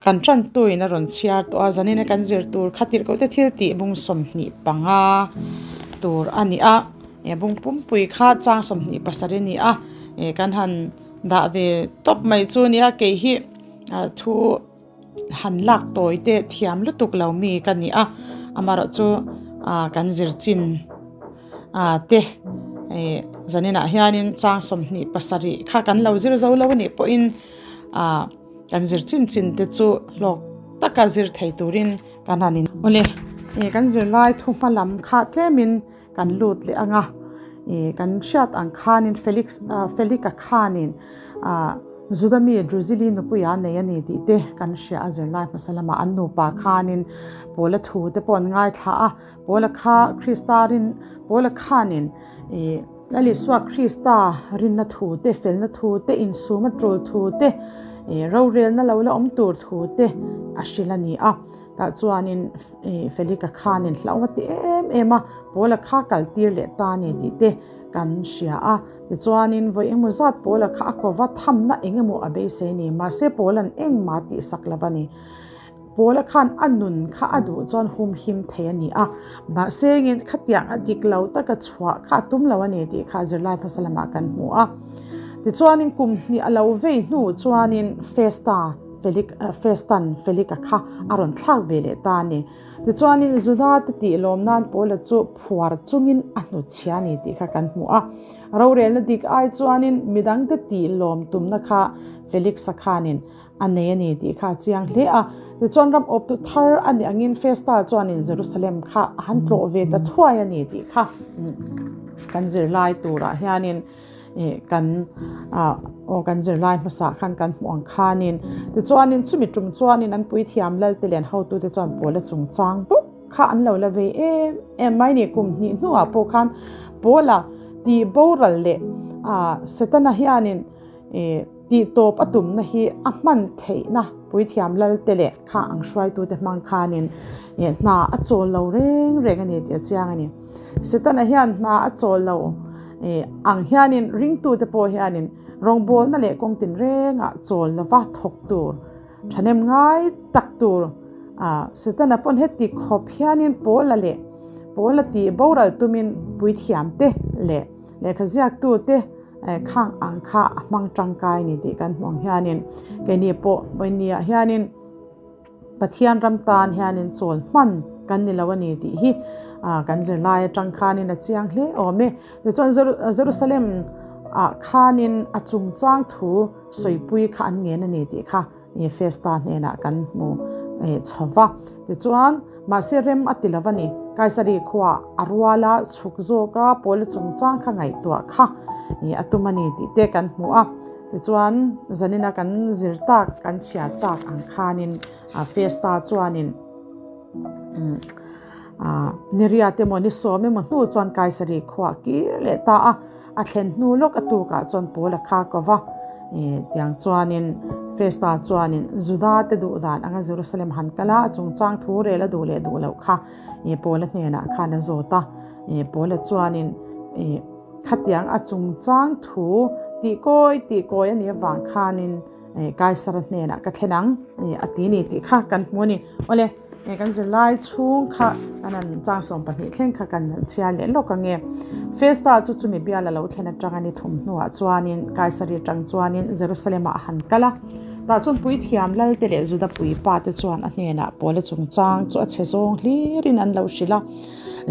Kan tantuin a rawn chhiar tawh a, zanina kan zir tur kha tirhkoh te thil tih bung 25 tur a ni a, eh bung pumpui kha chang 27 a ni a, eh kan han dah ve tawp mai chu a ni a, kei hi ah thu han lak tawi te thiam lutuk lo mi ka ni a, amaherawhchu ah kan zir chin ah te eh zaninah hianin chang 27 kha kan lo zir zo lo a nih pawhin ah. Kan zir chin chin te chu hlawk taka zir thei turin kan han in awle ih kan zirlai thu hma lam kha tlemin kan lut leh ang a ih kan hriat ang khanin Felix ah Felika khanin ah Juda mi Druzili nupui a nei a ni tih te kan hria a zirlai hmasa lamah an nupa khanin Paula thu te pawh an ngaithla a Paula kha Krista rin Paula khanin ih. Lal Isua Krista rinna thu te, felna thu te, insuma tul thu te, rorelna lo la awm tur thu te a hrilh a ni a. Tah chuanin Felika khanin hlauh a ti em em a, Paula kha kal tir leh ta a ni tih te kan hria a. Tichuanin vawi engemaw zat Paula kha a kova thamna engemaw a beisei a ni. Mahse Paula'n engmah tihsak lo a ni. Paula khan a nun kha a duh chuan hum him thei a ni a, mahse engin khatiang a dik lo taka chhuah kha a tum lo a ni tih kha zirlai hmasa lamah kan hmu a. Tichuanin kum hnih a lo vei hnu chuanin Festa, Felik, Festan Felika kha a rawn thlak ve leh ta a ni. Tichuanin Juda te tih lawm nan Paula chu phuar chungin a hnutchhia a ni tih kha kan hmu a. Rorelna dik ai chuanin midangte tih lawm tumna kha Felixa khanin A nei a ni tih kha a chiang hle a. Tichuan ram awptu thar a nih angin Festa chuanin Jerusalem kha a han tlawh ve ta thuai a ni tih kha kan zirlai turah hianin kan aw kan zirlai hmasa khan kan hmuh ang khanin tichuanin chumi tum chuanin an puithiam lalte leh an hotute chuan Paula chungchang bawk kha an lo la vei em em mai ni. Kum hnih hnuah pawh khan Paula tih boral leh Setana hianin Tih tawp a tumna hi a hman theihna puithiam lalte leh kha ang hruaitute hmang khanin hna a chawl lo reng reng a ni tih a chiang a ni. Setana hian hna a chawl lo ang hianin ringtute pawh hianin rawngbawlna leh kawng tinrengah chawl lova thawk tur thahnem ngai tak tur Setana pawn heti khawp hianin Paula leh Paula tih boral tumin puithiamte leh lehkha ziaktute Khang ang kha a hmang tangkai ni tih kan hmuh ang hianin keini pawh vawinia hianin Pathian ram tan hianin chawl hman kan ni lo a ni tih hi kan zirlai atang khanin a chiang hle awm e. Tichuan Jerusalem ah khanin a chungchang thu sawipui kha an ngen a ni tih kha Festa hnenah kan hmu chho va. Tichuan mahse rem a ti lo a ni. Kaisari khuaa a ruala chhuk zawka Paula chungchang kha ngaihtuah kha a tum a ni tih te kan hmu a. Tichuan zanina kan zir tak kan chhiar tak ang khanin Festa chuanin Niriate emaw ni sawm emaw hnu chuan Kaisari khuaa kir leh ta a. A thlen hnu lawk a tukah chuan Paula kha ko va, tiang chuanin Festa chuanin Juda te duh dan anga Jerusalem han kal a, a chungchang thu rel a duh leh duh loh kha Paula hnenah khan a zawt a. Paula chuanin khatiang a chungchang thu tih kawi tih kawi a nih avang khanin Kaisara hnenah ka thlen ang a ti ni tih kha kan hmu a ni. Awle. He kan zirlai chhung kha kan han chang 12 thleng kha kan han chhiar leh lawk ang e. Festa chu chumi bial a lo thlen atang a ni thum hnuah chuanin Kaisari atang chuanin Jerusalem ah a han kal a. Tah chuan puithiam Lalte leh Juda puipa te chuan a hnenah Paula chungchang chu a chhe zawng hlirin an lo hrilh a.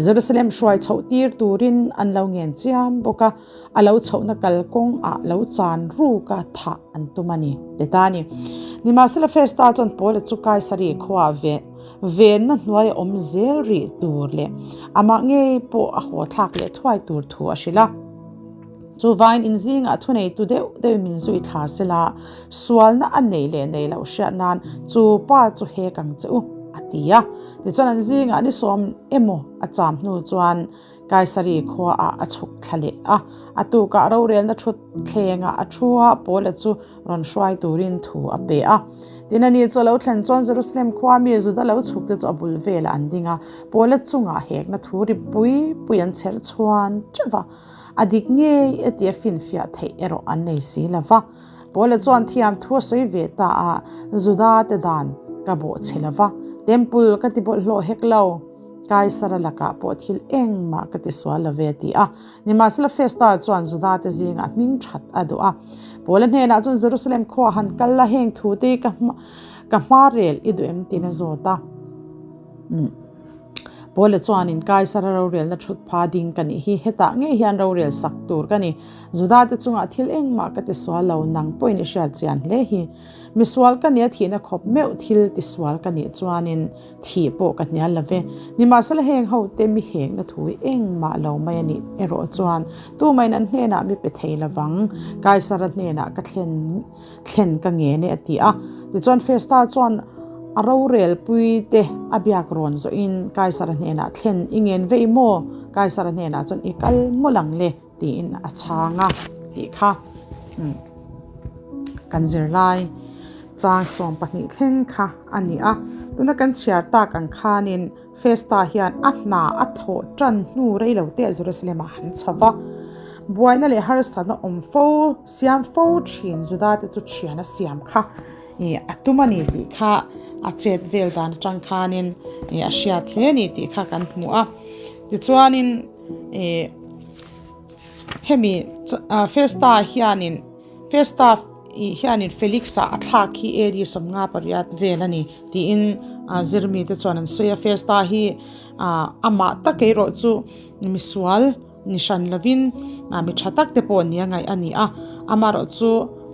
Jerusalem hruai chhoh tir turin an lo ngen chiam bawk a. A lo chhohna kalkawng ah lo chan ruk a thah an tum a ni, ti ta a ni. Nimahsela Festa chuan Paula chu Kaisari khuaah ve venna hnuai a awm zel rih tur leh amah ngei pawh a haw thlak leh thuai tur thu a hrilh a. Chuvangin inzingah thuneitu deuh deuh min zui thla sela, sualna a nei leh nei loh hriat nan chu pa chu hek ang che u, a ti a. Tichuan an zingah ni sawm emaw a cham hnu chuan Kaisari khuaah a chhuk thla leh a, a tukah rorelna thut thlengah a thu a, Paula chu rawn hruai turin thu a pe a. Tin, ani chu a lo thlen chuan Jerusalem khua mi Juda lo chhukte chu a bul velah an ding a, Paula chungah hekna thu ri pui pui an chher chhuan teuh va, a dik ngei e tia finfiah theih erawh an nei si lo va. Paula chuan thiam thu a sawi ve ta a, Juda te dan ka bawh chhe lo va, temple ka ti bawlhhlawh hek lo, Kaisara lakah pawh thil engmah ka ti sual lo ve a ti a. Nimahsela Festa chuan Juda te zingah hming that a duh a. Paula hnenah chuan Jerusalem khuaah han kal la, heng thu te hi ka ka hma rel i duh em tiin a zawt a. Paula chuanin Kaisara rorelna thut pha ding ka nih hi, hetah ngei hian rorel sak tur ka ni. Juda te chungah thil engmah ka ti sual lo, nang pawhin i hriat chian hle hi. Misual ka nia thihna khawp meuh thil ti sual ka nih chuanin thih pawh ka hnial lo ve. Nimahsela heng ho te mi hekna thu hi engmah lo mai a nih erawh chuan tumahin an hnenah mi pe thei lovang, Kaisara hnenah ka thlen thlen ka ngen e a ti a. Tichuan Festa chuan a rorelpui te a biak rawn zawhin Kaisara hnenah thlen i ngen veih maw? Kaisara hnenah chuan i kal mawlh ang le tiin a chhang a tih kha kan zirlai chang 12 thleng kha a ni a. Tuna kan chhiar tak ang khanin Festa hian a hna a thawh tan hnu rei lo te Jerusalem ah han chho va. Buaina leh harsatna awm fo, siam fo thin Juda te chu thian a siam kha a tum a ni tih kha a chet vel dan atang khanin a hriat hle a ni tih kha kan hmu a. Tichuanin hemi Festa hianin Festa hianin Felix-a a thlak hi AD 58 vel a ni tiin zirmite chuan an sawi a. Festa hi amah tak erawh chu misual ni hran lovin mi tha tak te pawh nia ngaih a ni a, amaherawh chu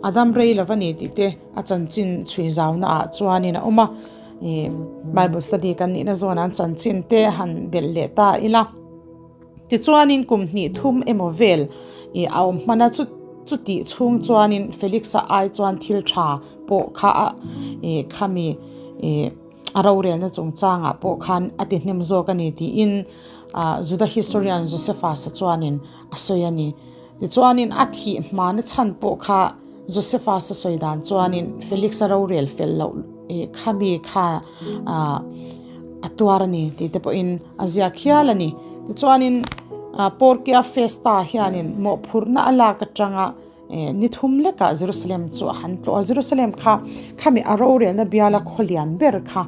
a dam rei lo a ni tih te a chanchin chhui zauna ah chuanin a awm a. Bible study kan nihna zawnah an chanchin te han belh leh ta ila. Tichuanin kum hnih thum emaw vel ih a awm hman a, chu chutih chhung chuanin Felix-a ai chuan thil tha pawh kha a ih khami ih a rorelna chungchangah pawh khan a ti hnem zawk a ni tiin ah Juda historian Josephus-a chuanin a sawi a ni. Tichuanin a thih hmana chhan pawh kha Josephus-a sawi dan chuanin Felix-a rorel fel loh ih khami kha ah a tuar a ni tih te pawhin a ziak hial a ni. Tichuanin ah Porkia Festa hianin mawhphurhna a lak atanga eh ni thum lekah Jerusalem chu a han tlawh a, Jerusalem kha khami a rorelna biala khawlian ber kha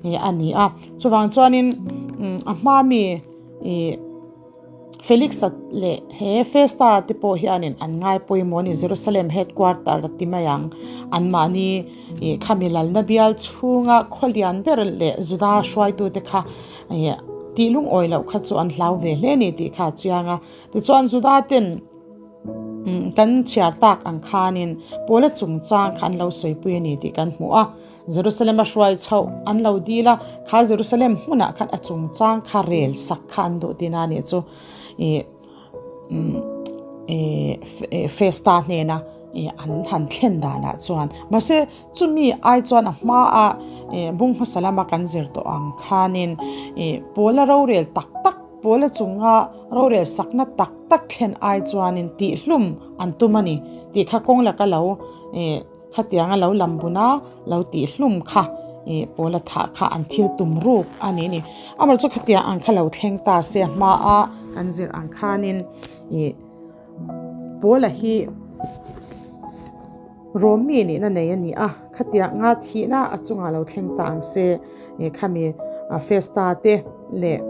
eh a ni a. Chuvang chuanin a hma mi ih. Felix-a leh he Festa te pawh hianin an ngai pawimawh a ni, Jerusalem headquarter a ti mai ang. Anmahni ih khami lalna bial chhunga khawlian ber leh Juda hruaitute kha ih tih lungawi loh kha chu an hlau ve hle a ni tih kha a chiang a. Tichuan Juda ten kan chhiar tak ang khanin Paula chungchang kha an lo sawipui a ni tih kan hmu a. Jerusalem a hruai chhoh an lo dil a, kha Jerusalem hmunah khan a chungchang kha rel sak kha an duh tihna a nih chu ih ih Festa hnena ih an han thlen danah chuan. Mahse chumi ai chuan a hmaa ih bung hmasa lama kan zir tawh ang khanin ih Paula rorel tak tak, Paula chunga rorel sakna tak tak thlen ai chuanin tihhlum an tum a ni tih kha kawng laka lo ih Khatianga lo lam bun a, lo tih hlum kha ih Paula thah kha an thil tum ruk a ni ni. Amaherawhchu chu khatiang ang kha lo thleng ta se a hma a kan zir ang khanin ih Paula hi Rom mi nihna nei a ni a, khatianga thihna a chungah lo thleng ta ang se ih khami Festa te leh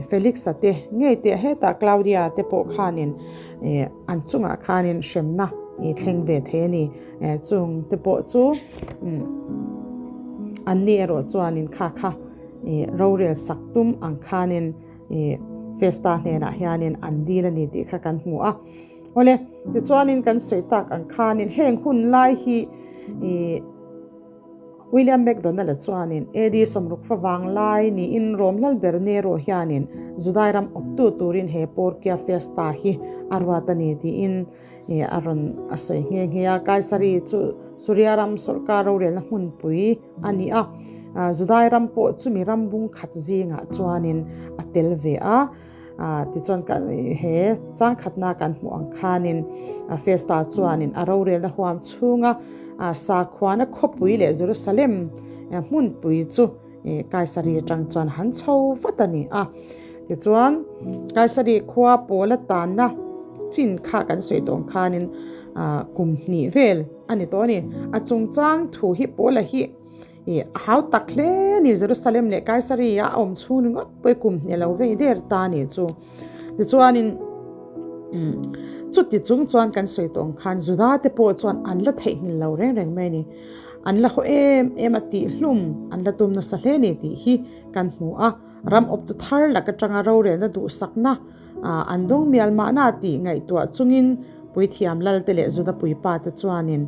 Felix-a te ngei te hetah Claudia te pawh khanin ih An chungah khanin hremna i thleng ve thei a ni. Chung te pawh chu an ni erawh chuanin kha kha rorel sak tum ang khanin Festa hnenah hianin an dil a ni tih kha kan hmu a. Awle, tichuanin kan sawi tak ang khanin heng hun lai hi William MacDonald-a chuanin AD 60 fa vanglai niin Rom Lalber Nero hianin Judai ram awptu turin he Porkia Festa hi a ruat a ni tiin a rawn a sawi nghe nghe a. Kaisari chu Suria ram sawrkar rorelna hmunpui a ni a, Judai ram pawh chumi ram bung khat zingah chuanin a tel ve a. Tichuan he changkhatna kan hmuh ang khanin Festa chuanin a rorelna huam chhunga sakhuana khawpui leh Jerusalem hmunpui chu Kaisari atang chuan han chho vat a ni a. Tichuan Kaisari khua Paula tanna chin kha kan sawi tawh ang khanin kum hnih vel. a ni tawh a ni. A chungchang thu hi Paula hi ih a hau tak hle a ni. Jerusalem leh Kaisaria a awm chhung ringawt pawh i kum hne lo vei der ta a nih chu. Tichuanin umm chuti chung chuan kan sawi tawh ang khan Juda te pawh chuan an la theihnghilh lo reng reng mai a ni. An la haw em em a tihhlum an la tum nasa hle a ni tih hi kan hmu a. Ram awptu thar lak atanga rorelna duhsakna an dawng mial mahna tih ngaihtuah chungin Puithiam Lalte leh Juda puipa te chuanin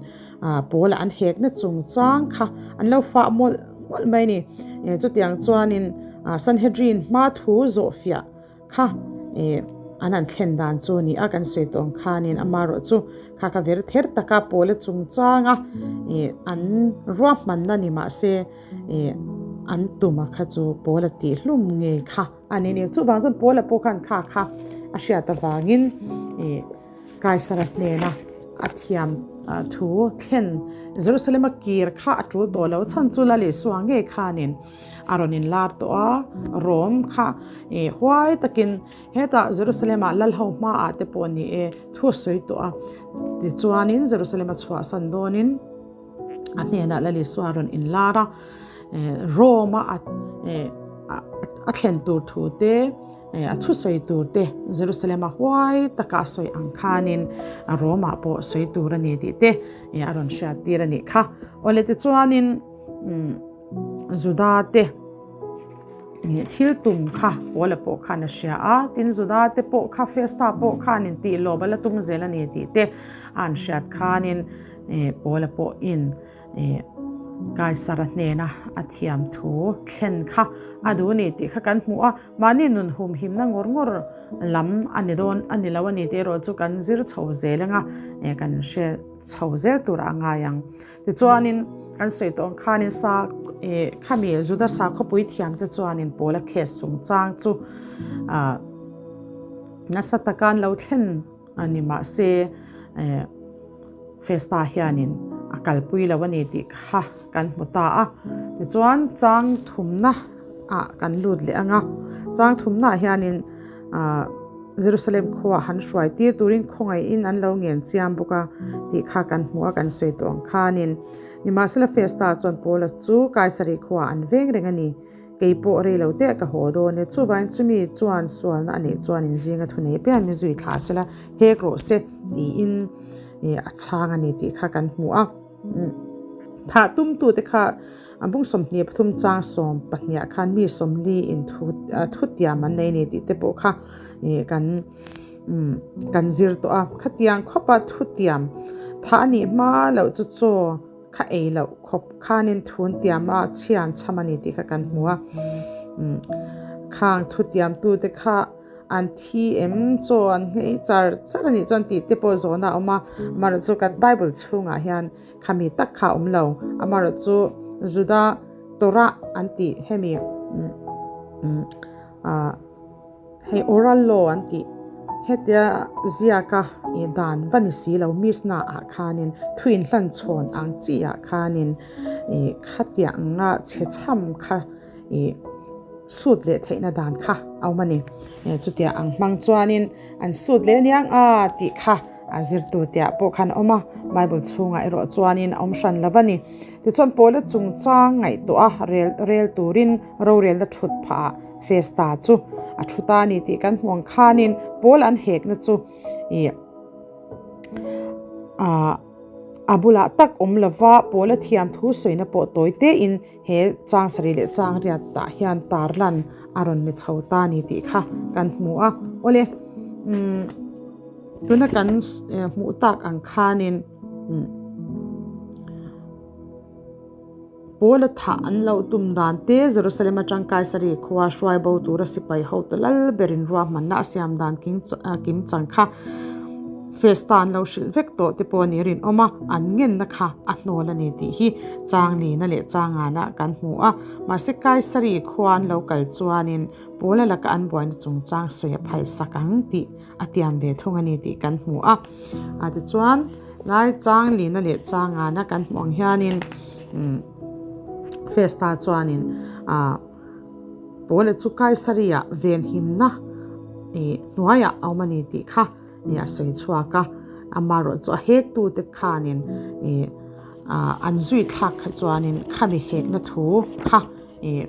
Paula an hekna chungchang kha an lo fah mawlh mawlh mai a ni. Chutiang chuanin Sanhedrin hma thu zawhfiah kha an han thlen dan chu a ni a, kan sawi tawh ang khanin amaherawh chu kha kha ver ther taka Paula chungchanga an ruahmanna ni mahse an tuma kha chu Paula tihhlum ngei kha a ni ni. Chuvang chuan Paula pawh khan kha kha a hriat avangin Kaisara hnena a thiam thu thlen Jerusalem-a kir kha a tul tawh lo chhan chu Lal Isua ngei khanin a rawn inlar tawh a, Rom kha huai takin hetah Jerusalem-ah Lal ho hmaah te pawh ni e thu a sawi tawh a. Tichuanin Jerusalem-a chhuahsan dawnin a hnenah Lal Isua a rawn inlar a, Rome-a a thlen tur thu te, a thusawi tur te Jerusalem-a huai taka a sawi ang khanin Rome-ah pawh sawi tur a ni tih te a rawn hriat tir a nih kha. Awle tichuanin Juda te thil tum kha Paula pawh khan a hria a, tin Juda te pawh kha Festa pawh khanin tih lawm a la tum zel a ni tih te a an hriat khanin Paula pawhin Kaisara hnena a thiam thu thlen kha a duh a ni tih kha kan hmu a, mahni nun humhimna ngawr ngawr lam a ni dawn a ni lo a ni tih erawh chu kan zir chho zel anga kan hre chho zel turah a ngai ang. Tichuanin kan sawi tawh ang khanin sa khami Juda sakhawpui thiamte chuanin Paula case chungchang chu nasa taka an lo thlen a ni mahse Festa hianin a kalpui lo a ni tih kha kan hmu ta a. Tichuan chang thumna ah kan lut leh ang a, chang thumna ah hianin ah Jerusalem khua han hruai tir turin khawngaihin an lo ngen chiam bawk a tih kha kan hmu a, kan sawi tawh ang khanin. Nimahsela Festa chuan Paula chu Kaisari khua an veng reng a ni. Kei pawh rei lo teh ka haw dawn e, chuvangin chumi chuan sualna a neih chuan inzinga thu nei pian mi zui thla sela hek rawh se tiin a chhang a ni tih kha kan hmu a. Thah tumtute kha a bung 23 chang 12 khan mi 40 in thu tiam an nei a ni tih te pawh kha kan kan zir tawh a. Khatiang khawpa thu tiam thah a nih hma loh chu chaw Kha ei loh khawp khanin thun tiam a chhian chham a ni tih kha kan hmu a. Khang thu tiamtute kha an thi em chaw an nghei char char a nih chuan tih te pawh zawhna a awm a. Amaherawhchu chu kan Bible chhungah hian khami tak kha a awm lo. Amaherawhchu chu Juda Torah an tih hemi ah. Hei oral law an tih hetia ziaka ih dan va ni si lo Mishnah ah khanin thu inhlan chhawn ang chi ah khanin ih khatiang anga chhe chham kha ih sut leh theihna dan kha a awm a ni. Chutia ang hmang chuanin an sut leh aniang a tih kha a zirtu te ah pawh khan a awm a, Bible chhungah erawh chuanin a awm hran lo va ni. Tichuan Paula chungchang ngaihtuah a rel rel turin rorelna thut phah ah Festa chu a thu ta a ni tih kan hmuh ang khanin Paul an hekna chu ih ah a bulah tak awm lova Paula thiam thu sawina pawh tawi tein he chang sarih leh chang riat tah hian tarlan a rawn ni chho ta a ni tih kha kan hmu a. Awle umm tuna kan hmuh tak ang khanin umm. Paula thah an loh tum dan te, Jerusalem atang Kaisari khua hruai bo tura sipai hotu lal berin ruahmanna a siam dan kim chang kha Festa an lo hrilh vek tawh te pawh a ni rinawm a, an ngenna kha a hnawl a ni tih hi Changlina leh Changana kan hmu a. Mahse Kaisari khua an lo kal chuanin Paula laka an buaina chungchang sawi a phalsak ang tih a tiam ve thung a ni tih kan hmu a. Tichuan. Lai chang lina leh changana kan hmuh ang hianin Festa chuanin ah Paula chu Kaisari-ah venhimna ih hnuaiah a awm a ni tih kha a sawi chhuak a. Amaherawhchu a hektute khanin ih an zui thlak kha chuanin khami hekna thu kha ih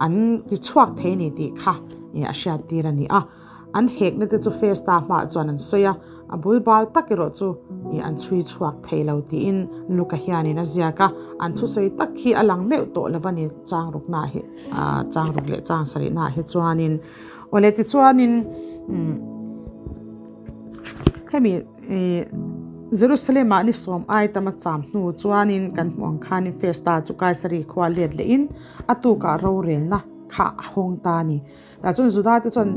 an ti chhuak thei a ni tih kha ih a hriat tir a ni a. An hekna te chu Festa hmaah chuan an sawi a, a bul bal tak erawh chu ih an chhui chhuak thei lo tiin Luka hianin a ziak a. An thusawi tak hi a lang meuh tawh lo a ni chang ruknaah hi ah chang ruk leh chang sarihnaah hi chuanin awle tichuanin umm hemi ih Jerusalem ah ni sawm ai tama cham hnu chuanin kan hmuh ang khanin Festa chu Kaisari khua let lehin a tukah rorelna kha a hawng ta a ni. Tah chuan Juda te chuan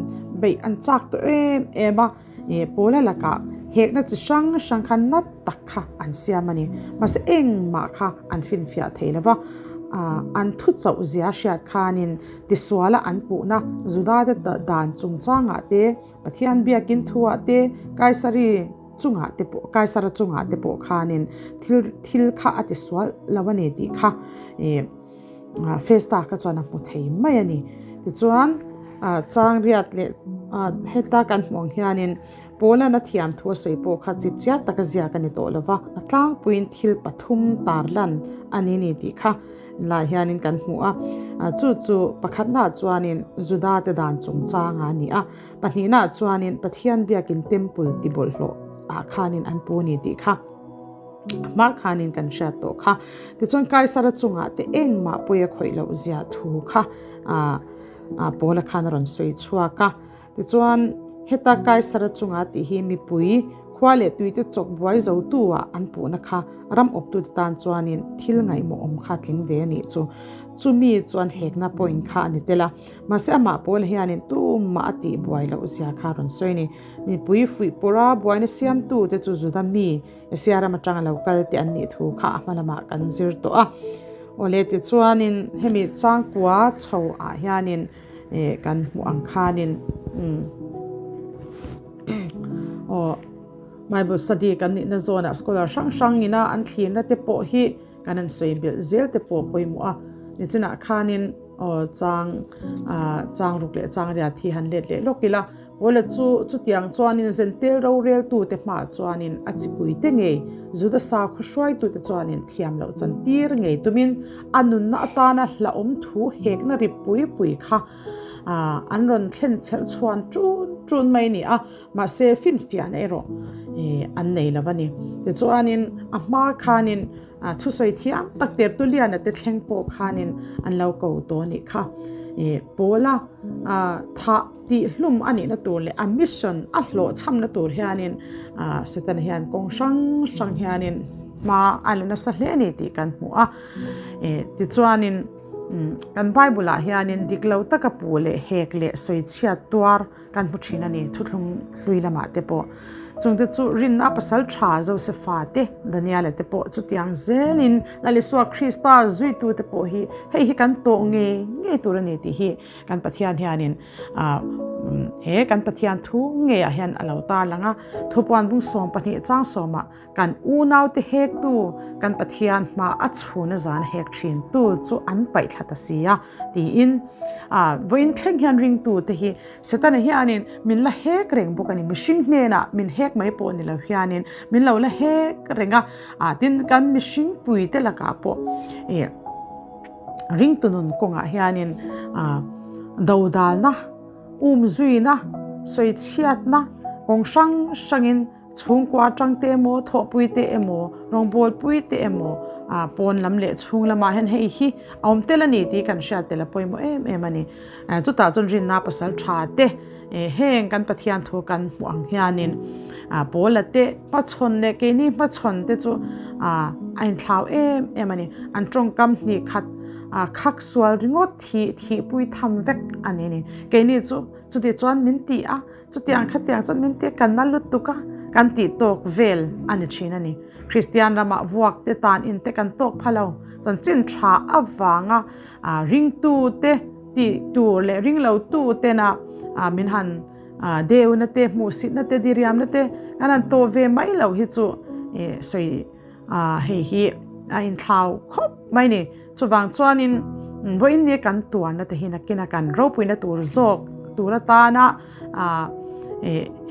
beih an chak tawh em em a, ih Paula lakah hekna chi hrang hrang kha nat tak kha an siam a ni. Mahse engmah kha an finfiah thei lo va, ah an thu chauh zia hriat khanin tisuala an puhna Juda te dan chungchangah te, Pathian biakin thuah te, Kaisari chungah te pawh Kaisara chungah te pawh khanin thil thil kha a tisual lo a ni tih kha ih Festa kha chuan a hmu thei mai a ni. Tichuan chang riat leh heta kan hmuh ang hianin Paula'n a thiam thu a sawi pawh kha chip chiar taka ziak a ni tawh lo va, a tlangpuiin thil pathum tarlan a ni ni tih kha lai hianin kan hmu a. Chu chu pakhatnaah chuanin Juda te dan chungchanga a ni a, pahnihnaah chuanin Pathian biakin temple ti bawlhhlawh ah khanin an pu a ni tih kha. Hma khanin kan hriat tawh kha. Tichuan Kaisara chungah te engmah pawi a khawih loh zia thu kha Paula khan a rawn sawi chhuak a. Tichuan heta Kaisara chunga tih hi mipui khua leh tuite chawk buai zotu ah an puhna kha ram awptute tan chuanin thil ngaihmawh awm kha tling ve a nih chu. Chumi chuan hekna point kha a ni tel a. Mahse amah Paula hianin tumah a tih buai loh zia kha a rawn sawi a ni. Mipui fuih pawra buaina siamtute chu Juda mi Asia ram atanga lo kal te an nih thu kha a hma lamah kan zir tawh a. Awle tichuanin hemi changkua chho ah hianin eh kan hmuh ang khanin umm aw Bible study kan nihna zawnah scholar hrang hrang ina an thlirna te pawh hi kan han sawi belh zel te pawh pawimawh a. Nichinah khanin aw chang ah chang ruk leh chang riat hi han let leh lawk ila. Paula chu chutiang chuanin Zentel roreltute hmaah chuanin a chipuite ngei Juda sakhaw hruaitute chuanin thiam loh chantir ngei tumin a nunna atana hlauhawm thu hekna ri pui pui kha an rawn thlen chherh chhuan ṭun ṭun mai a ni a, mahse finfiahna erawh an nei lo a ni. Tichuanin a hma khanin thusawi thiam tak Tertullian-a te thleng pawh khanin an lo ko tawh a nih kha. Paula thah. Tihhlum a nihna tur leh a mission a hlawhchhamna tur hianin Setana hian kawng hrang hrang hianin hma a la nasa hle a ni tih kan hmu a. Tichuanin kan Bible ah hianin dik lo taka puh leh hek leh sawichhiat tuar kan hmu thin a ni thuthlung hlui lamah te pawh. Chungte chu rinna pasal tha Josefa te Daniela te pawh chutiang zelin Lal Isua Krista zuitute pawh hi hei hi kan tawh ngei ngei tur a ni tih hi Kan Pathian hianin he kan Pathian thu ngeiah hian a lo tarlang a, thupuan bung 12 chang sawmah kan unaute hektu kan Pathian hma a chhuna zan hek thin tu chu an paih thla ta si a tiin vawiin thleng hian ringtute hi Setana hianin min la hek reng bawk a ni, mihring hnenah min hek mai pawh ni lo hianin min lo la hek reng a, tin kan mihring puite lakah pawh Ringtu nun kawngah hianin dodalna, umzuina, sawichhiatna kawng hrang hrangin chhungkua atang te emaw, thawhpui te emaw, rawngbawlpui te emaw pawn lam leh chhung lamah hian hei hi a awm tel a ni tih kan hriat tel a pawimawh em em a ni. Chutah chuan rinna pasal tha te heng kan Pathian thu kan hmuh ang hianin Paula te hmachhawn leh keini hmachhawn te chu a inthlau em em a ni. An tawngkam hnih khat khak sual ringawt hi thihpui tham vek a ni a ni. Keini chu chuti chuan min ti a, chutiang khatiang chuan min ti a, kan na lutuk a, kan tih tawk vel a ni thin a ni. Kristian ramah vuak te tan in te kan tawk pha lo. Chanchin tha avanga ringtu te tih tur leh ringlo tu tena min han Deuna te, hmuhsitna te, diriamna te kan han tawh ve mai lo hi chu sawi hei hi a inthlau khawp mai ni. Chuvang chuanin vawiin ni kan tuarna te hi nakina kan ropuina tur zawk tur atana.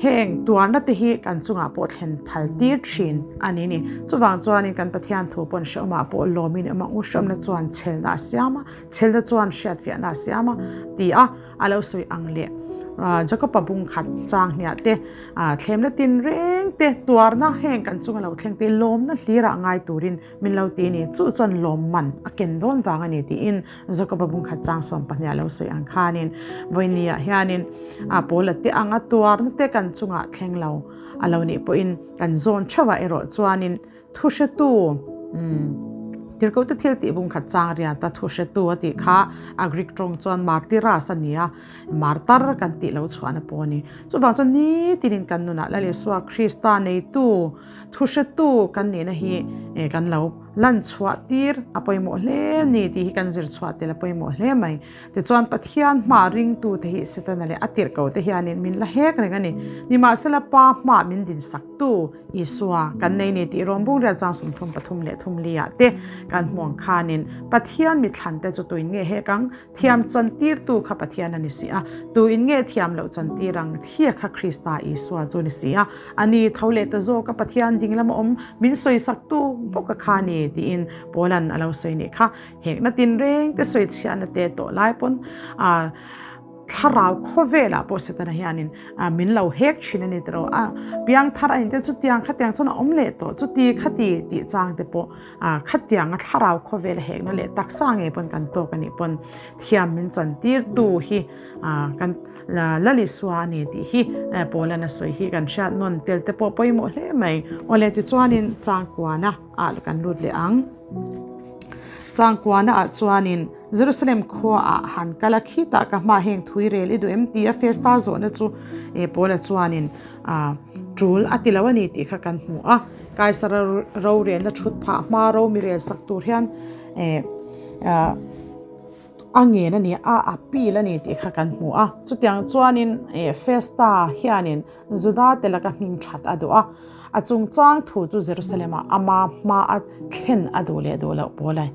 Heng tuarna te hi kan chungah pawh thlen phal tir thin a ni ni. Chuvang chuanin kan Pathian thu pawn hrehawmah pawh lawmin awm ang u, hrehawmna chuan chhelna a siam a, chhelna chuan hriatfiahna a siam a ti a, a lo sawi ang leh Jakob-a bung khat chang hniah te, thlemna tin reng te, tuarna heng kan chunga lo thleng te lawmna hlirah ngai turin min lo ti a ni. Chu chuan lawmman a ken dawn vang a ni tiin Jakob-a bung khat chang sawm pahniha lo sawi ang khanin vawinia hianin a Paula te anga tuarna te kan chungah thleng lo a lo nih pawhin kan zawn theuhah erawh chuanin thu hretu umm Tirhkohte thil tih bung khat chang riata thu hretu a tih kha a Greek tawng chuan martyras a ni a, martar kan tih lo chhuahna pawh a ni. Chuvang chuan nitinin kan nunah Lal Isua Krista neitu thu hretu kan nihna hi kan lo Lan chhuah tir a pawimawh hle ni tih hi kan zir chhuah tel a pawimawh hle mai. Tichuan Pathian hma ringtute hi Setana leh a tirhko te hianin min la hek reng a ni. Nimahsela Pa hma min din saktu Isua kan nei ni tih rawngbung rial chang 33 leh 34 ah te kan hmu ang khanin Pathian mithlan te chu tuin nge hek ang? Thiam chantirtu kha Pathian a ni si a, tuin nge thiam loh chantir ang? Thia kha Krista Isua chu a ni si a, a ni tho leh ta zawk a Pathian ding lama awm min sawisaktu bawk a kha ni tiin Paula'n a lo sawi nih kha. Hekna tinreng te sawi chhiahna te tawh lai pawn ah thlarau khawvelah pawh Setana hianin min lo hek thin a ni tiraw a, piangthar a inte chutiang khatiang chuan a awm leh tawh chuti khati tih chang te pawh A khatianga thlarau khawvel hekna leh taksa ngei pawn kan tawk a nih pawn thiam min chan tirtu hi kan Lal Isua a ni tih hi Paula'n a sawi hi kan hriat nawn tel te pawh pawimawh hle mai. Awle tichuanin changkuana ah kan lut leh ang. Changkuana ah chuanin Jerusalem khua ah han kal a khitah ka hma heng thui rel i duh em ti a Festa zawhna chu Paula chuanin Tul a ti lo a ni tih kha kan hmu a, Kaisara rorelna thut phah hma ro mi rel sak tur hian a ngen a ni a, a appeal a ni tih kha kan hmu a. Chutiang chuanin Festa hianin Juda te laka hming that a duh a, a chungchang thu chu Jerusalem-ah ama hma a thlen a duh leh duh loh pawl a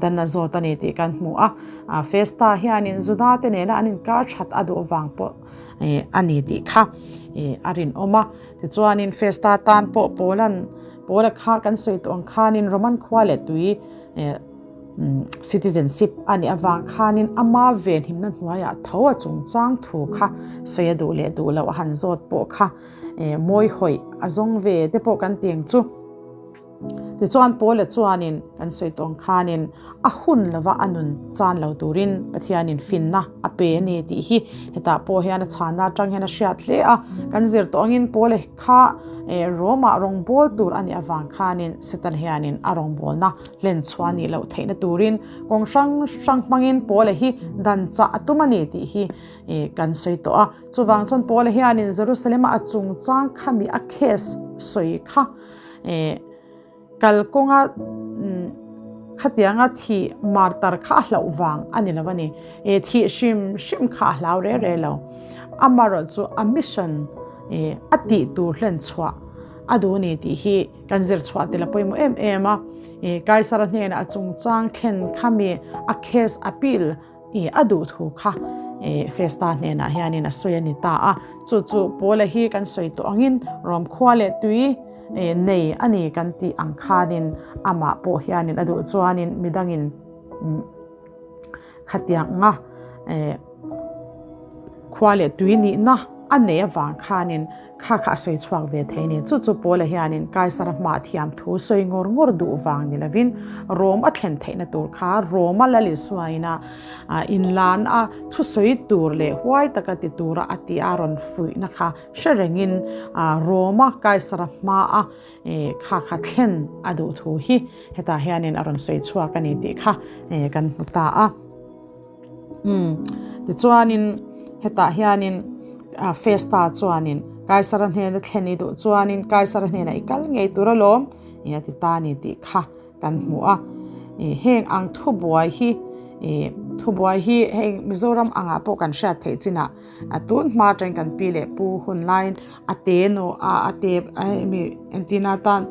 tan a zawt a ni tih kan hmu a. Festa hianin Juda te nena an inkar that a duh vang pawh a ni tih kha a rinawm a. Tichuanin Festa tan pawh Paula'n Paula kha kan sawi tawh ang khanin Roman khua leh tui citizenship a nih avang khanin ama venhimna hnuaiah tho a chungchang thu kha sawi a duh leh duh loh a han zawt pawh kha mawi hawih a zawng ve te pawh kan ti ang chu. Tichuan Paula chuanin kan sawi tawh ang khanin a hun lova a nun chan lo turin Pathianin finna a pe a ni tih hi hetah pawh hian a chhanna atang hian a hriat hle a. Kan zir tawh angin Paula kha Rome-ah rawngbâwl tur a nih avang khanin Satan hianin a rawngbâwlna hlen chhuah a nih loh theihna turin kawng hrang hrang hmangin Paula hi dan chah a tum a ni tih hi kan sawi tawh a. Chuvang chuan Paula hianin Jerusalem-a a chungchang khami a case sawi kha Eh kalkawnga khatianga thih martar kha a hlauh vang a ni lo a ni. Eh thih hrim hrim kha a hlau re re lo. Amaherawh chu a mission eh a tih tur hlen chhuah a duh a ni tih hi kan zir chhuah tel a pawimawh em em a. Eh Kaisara hnenah a chungchang thlen khami a case appeal I a duh thu kha Festa hnenah hianin a sawi a ni ta a. Chu chu Paula hi kan sawi tawh angin Rom khua leh tui nei a ni kan tih ang khanin amah pawh hianin a duh chuanin midangin khatianga khua leh tui nihna a nei avang khanin Kha kha a sawi chhuak ve thei a ni. Chu chu Paula hianin Kaisara hmah thiam thu sawi ngawr ngawr duh vang ni lovin Rome a thlen theihna tur kha Rome-a Lal Isuain a inlan a thusawi tur leh huai taka ti tura a tih a rawn fuihna kha hre rengin Rome-a Kaisara hmaa kha kha thlen a duh thu hi hetah hianin a rawn sawi chhuak a ni tih kha kan hmu ta a. Umm tichuanin hetah hianin Festa chuanin Kaisara hnena thlen i duh chuanin Kaisara hnenah i kal ngei tur alawm ih a ti ta a ni tih kha kan hmu a. Ih heng ang thubuai hi ih Thubuai hi hei Mizoram angah pawh kan hriat theih chinah tun hma atangin kan pi leh pu hun laiin a te naw a a te hemi entirna atan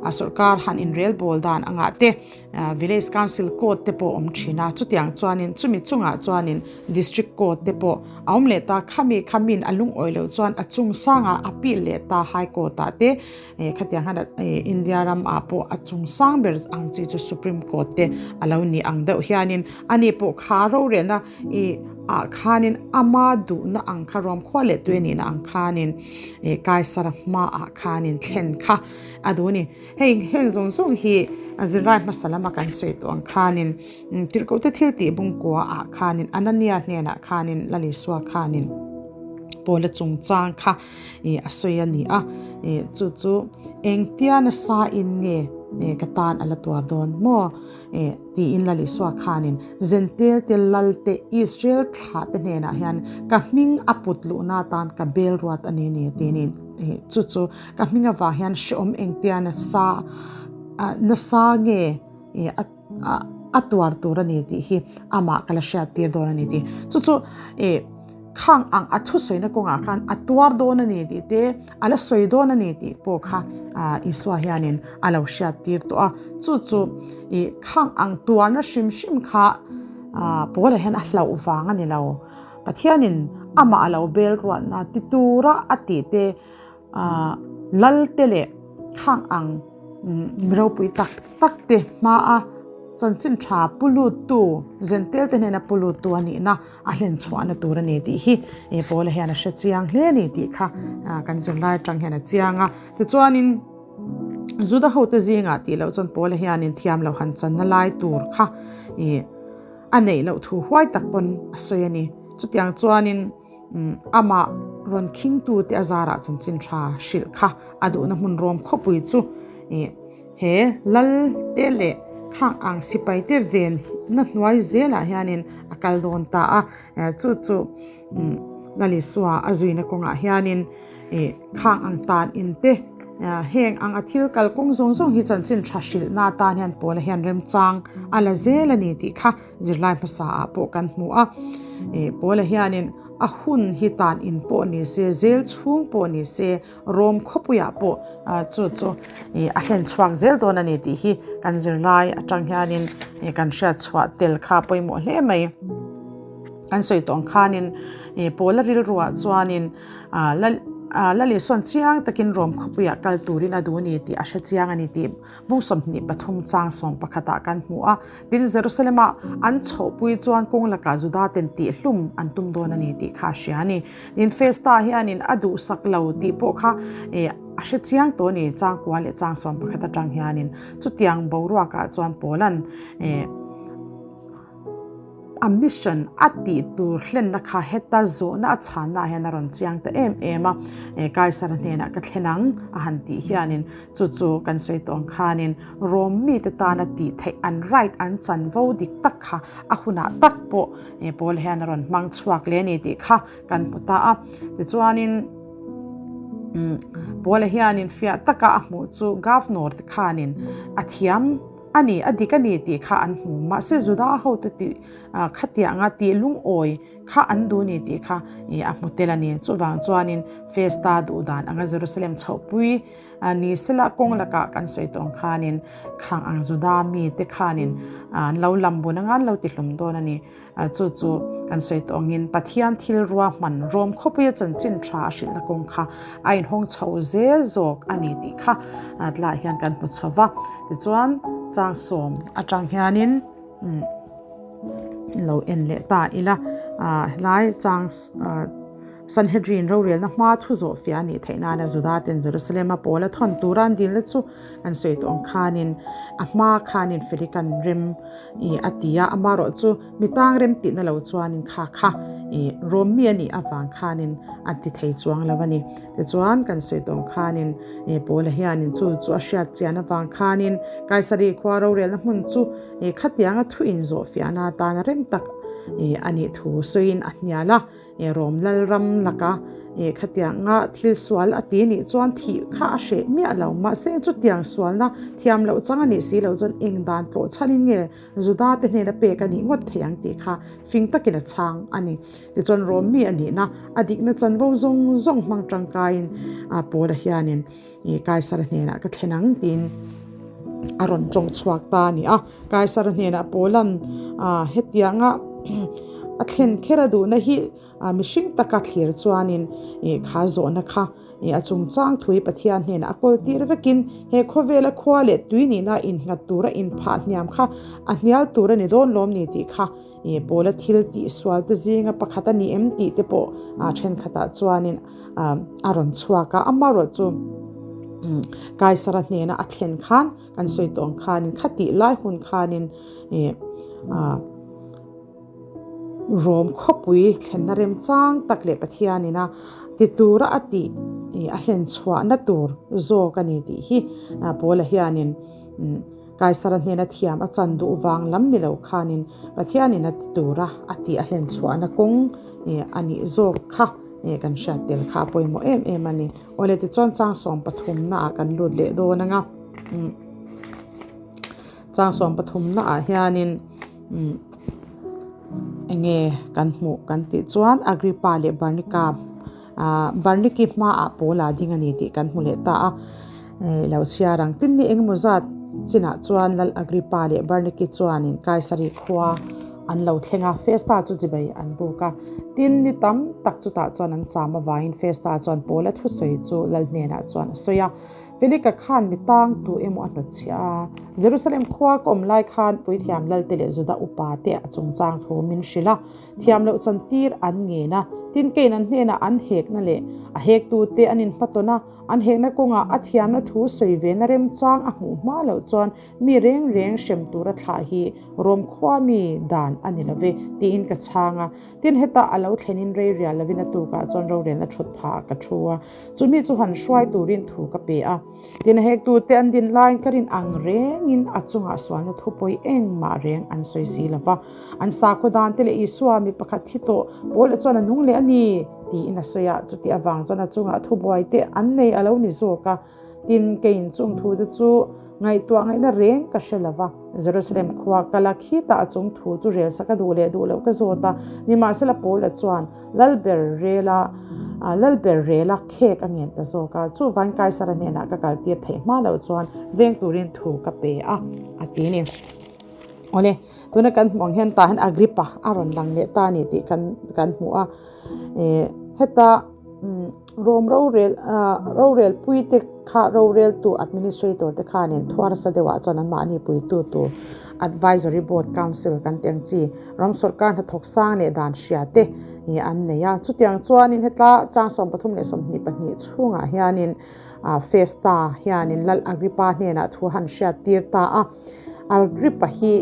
a sorkar han inrel bawl dan angah te village council court te pawh a awm thin a chutiang chuanin chumi chungah chuanin district court te pawh a awm leh ta khami khamin a lungawi loh chuan a chung sangah a pil leh ta high court ah te. Eh khatiang hian eh India ram ah pawh a chung sang ber ang chi chu Supreme Court te a lo ni ang deuh hianin ani pawh kha rorelna ih ah khanin ama duhna ang kha ruam khua leh tui a nihna ang khanin eh Kaisara hmaah khanin thlen kha a duh a ni. Hei heng zawng zawng hi a zirlai hmasa lama kan sawi tawh ang khanin tirhkohte thil tih bungkua ah khanin Anania hnenah khanin Lalisua khanin Paula chungchang kha ih a sawi a ni a, ih chu chu engtia nasa in nge ih ka tan a la tuar dawn maw ih tiin Lalisua khanin Zentel te lal te Israel thlah te hnenah hian ka hming a put luhna atan ka bel ruat a ni ni tiin ih chu chu ka hming avang hian hrehawm engtia nasa ah nasa nge ih a a tuar tur a ni tih hi amah ka la hriat tir dawn a ni tih chu chu ih khang ang a thusawina kawngah khan a tuar dawn a ni tih te a la sawi dawn a ni tih pawh kha ah Isua hianin a lo hriat tir tawh a chu chu ih khang ang tuarna hrim hrim kha ah Paula hian a hlauh vang a ni lo Pathianin amah a lo bel ruatna ti tura a tih te ah lal te leh khang ang mi ropui tak tak te hmaa chanchin tha pu lut tu zentel te hnena pu lut tu a nihna a hlen chhuahna tur a ni tih hi he Paula hian a hre chiang hle a ni tih kha kan zirlai atang hian a chiang a tichuanin Juda ho te zingah tih loh chuan Paula hianin thiam loh han channa lai tur kha ih a neih loh thu huai tak pawn a sawi a ni chutiang chuanin. Amah rawn khingtute a zarah chanchin tha hrilh kha a duhna hmun rawm khawpui chu he lal te leh khang ang sipai te ven na hnuai zelah hianin a kal dawn ta a, chu chu Lalisua a zuina kawngah hianin khang ang tan in te heng ang a thil kal kawng zawng zawng hi chanchin tha hrilhna atan hian Paula hian remchang a la zel a ni tih kha Zirlai hmasa ah pawh kan hmu a, eh Paula hianin a hun hi tan in pawh ni se, zel chhung pawh ni se, Rom khawpuiah pawh chu chu ih a hlen chhuak zel dawn a ni tih hi kan zirlai atang hianin ih kan hriat chhuah tel kha pawimawh hle mai. Kan sawi tawh ang khanin ih Paula rilruah chuanin ah la ah Lalisua chiang takin Rom khawpuiah kal turin a duh a ni tih a hre chiang a ni tih Bung 23 chang sawm pakhatah kan hmu a, tin Jerusalem-ah an chhohpui chuan kawng lakah Juda ten tihhlum an tum dawn a ni tih kha a hria a ni. Tin Festa hianin a duhsak lo tih pawh kha a hre chiang tawh a ni, chang kua leh chang sawm pakhat atang hianin chutiang boruakah chuan Paula'n A mission a tih tur hlenna kha heta zawhna a chhanna ah hian a rawn chiang ta em em a, Kaisara hnenah ka thlen ang a han tih hianin chu chu kan sawi tawh ang khanin Rom mite tana tih theih an right an chanvo dik tak kha a hunah tak pawh Paul hian a rawn hmang chhuak leh a ni tih kha kan hmu ta a. Tichuanin Paula hianin fiah taka a hmuh chu Governor te khanin a thiam A ni, a dik a ni tih kha an hmu. Mahse Juda hote tih khatianga tih lungawi kha an duh ni tih kha a hmu tel a ni. Chuvang chuanin Festa duh dan anga Jerusalem chhohpui ni sela kawng lakah kan sawi tawh ang khanin khang ang Juda mite khanin an lo lam bun anga an lo tihlum dawn a ni. Chu chu kan sawi tawh angin Pathian thil ruahman Rom khawpuia chanchin tha a hrilhna kawng kha a inhawng chho zel zawk a ni tih kha tlaiah hian kan hmu chho va. Tichuan chang sawm atang hianin lo en leh ta ila helai chang Sanhedrin rorelna hma thu zawh fiah a nih theih nana Juda ten Jerusalem a pawl a thawn tura an dilna chu an sawi tawh ang khanin a hma khanin Felikan rem Ih a ti a, amarawh chu mi tang rem tihna lo chuanin kha kha ih rawm mi a nih avang khanin a ti thei chuang lo a ni. Tichuan kan sawi tawng khanin ih Paula hianin chu chu a hriat chian avang khanin Kaisari khua rorelna hmun chu ih khatianga thu inzawh fiahna atana rem tak. a nih thu sawiin a hnial a. Rom Lalram laka khatianga thil sual a ti nih chuan thih kha a hreh miah lo. Mahse, chutiang sualna thiam loh chang a nih si loh chuan eng dan tlawh chhanin nge Juda te hnena pek a nih ngawt thei ang tih kha fing takin a chhang a ni. Tichuan Rom mi a nihna a dikna chanvo zawng zawng hmang tangkaiin Paula hianin Kaisara hnenah ka thlen ang tiin a rawn tawng chhuak ta a ni a. Kaisara hnenah Paula'n hetianga a thlen kher a duhna hi mihring taka thlir chuanin kha zawhna kha a chungchang thui Pathian hnenah a kawl tir vekin he khawvela khua leh tui nihna innghat tura inphah hniam kha a hnial tur a ni dawn lawm ni tih kha Paula thil tihsual te zinga pakhat a ni em tih te pawh thenkhatah chuanin a rawn chhuak a. Amaherawhchu chu Kaisara hnena a thlen khan kan sawi tawh ang khanin khatih lai hun khanin Rom khawpui thlenna remchang tak leh Pathianin a ti tura a tih a hlen chhuahna tur zawk a ni tih hi Paula hianin Kaisara hnena thiam a chan duh vang lam ni lo khanin Pathianin a ti tura a tih a hlen chhuahna kawng a nih zawk kha kan hriat tel kha a pawimawh em em a ni. Awle tichuan chang sawmpathumnaah kan lut leh dawn ang a. Chang sawmpathumnaah hianin eng nge kan hmuh kan tih chuan Agrippa leh Barnika ah Barniki hmaah pawl a ding a ni tih kan hmu leh ta a. Lo chhiar ang tin ni engemaw zat chinah chuan Lal Agrippa leh Barniki chuanin Kaisari khua an lo thleng a, Festa chu chibai an buk a. Tin ni tam tak chutah chuan an cham avangin Festa chuan Paula thusawi chu Lal hnenah chuan a sawi a. Felika khan mi tang tu emaw a hnawt chhiah a. Jerusalem khua ka awm lai khan Puithiam Lalte leh Juda upa te a chungchang thu min hrilh a, thiam loh chantir an ngen a. Tin keiin an hnenah an hekna leh a hektute an inhmatawn a, an hekna kawngah a thiamna thu sawi vena remchang a hmuh hma loh chuan mi reng reng hrem tura thlah hi Rom khua mi dan a ni lo ve tiin ka chhang a. Tin hetah a lo thlenin rei rial lovin a tukah chuan rorelna thut phah ka thu a. Chumi chu han hruai turin thu ka pe a. Tin a hektute an din laiin ka rin ang rengin a chungah sualna thupawi engmah reng an sawi si lo va. An sakhaw dan te leh Isua mi pakhat thi tawh Paula chuan a nung leh a ni tiin a sawi a. Chuti avang chuan a chungah thubuai te an nei a lo ni zawk a. Tin, keiin chung thu te chu ngaihtuah ngaihna reng ka hre lo va. Jerusalem khua kala khitah a chung thu chu rel sak a duh leh duh loh ka zawt a. Nimahsela Paula chuan Lalber rela Lalber rela khek a ngen ta zawk a, chuvain Kaisara hnenah ka kaltir theih hma loh chuan veng turin thu ka pe a, a ti ni. Awle, tuna kan hmuh ang hian tah hian Agrippa a rawn lang leh ta a ni tih kan kan hmu a. Heta Rom rorel rorelpuite kha roreltu administrator te khanin thu harsa deuhah chuan anmahni puitu tur advisory board council kan tih ang chi ram sawrkar hnathawk sang leh dan hria te an nei a. Chutiang chuanin hetla chang 32 22 chhungah hianin Festa hianin Lal Agrippa hnenah thu han hriat tir ta a. Agrippa hi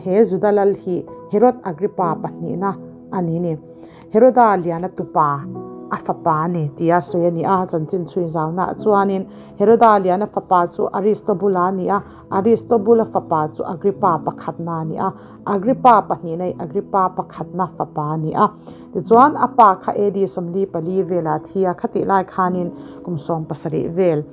he Juda lal hi Herod Agrippa pahnihna a ni ni. Heroda liana tupa a fapa a ni tia sawi a ni a, chanchin chhui zauna chuanin Heroda liana fapa chu Aristobula a ni a, Aristobula fapa chu Agrippa pakhatna a ni a, Agrippa pahnihna hi Agrippa pakhatna fapa a ni a. Tichuan a pa kha AD 44 velah a thi a, khatih lai khanin kum 17 vel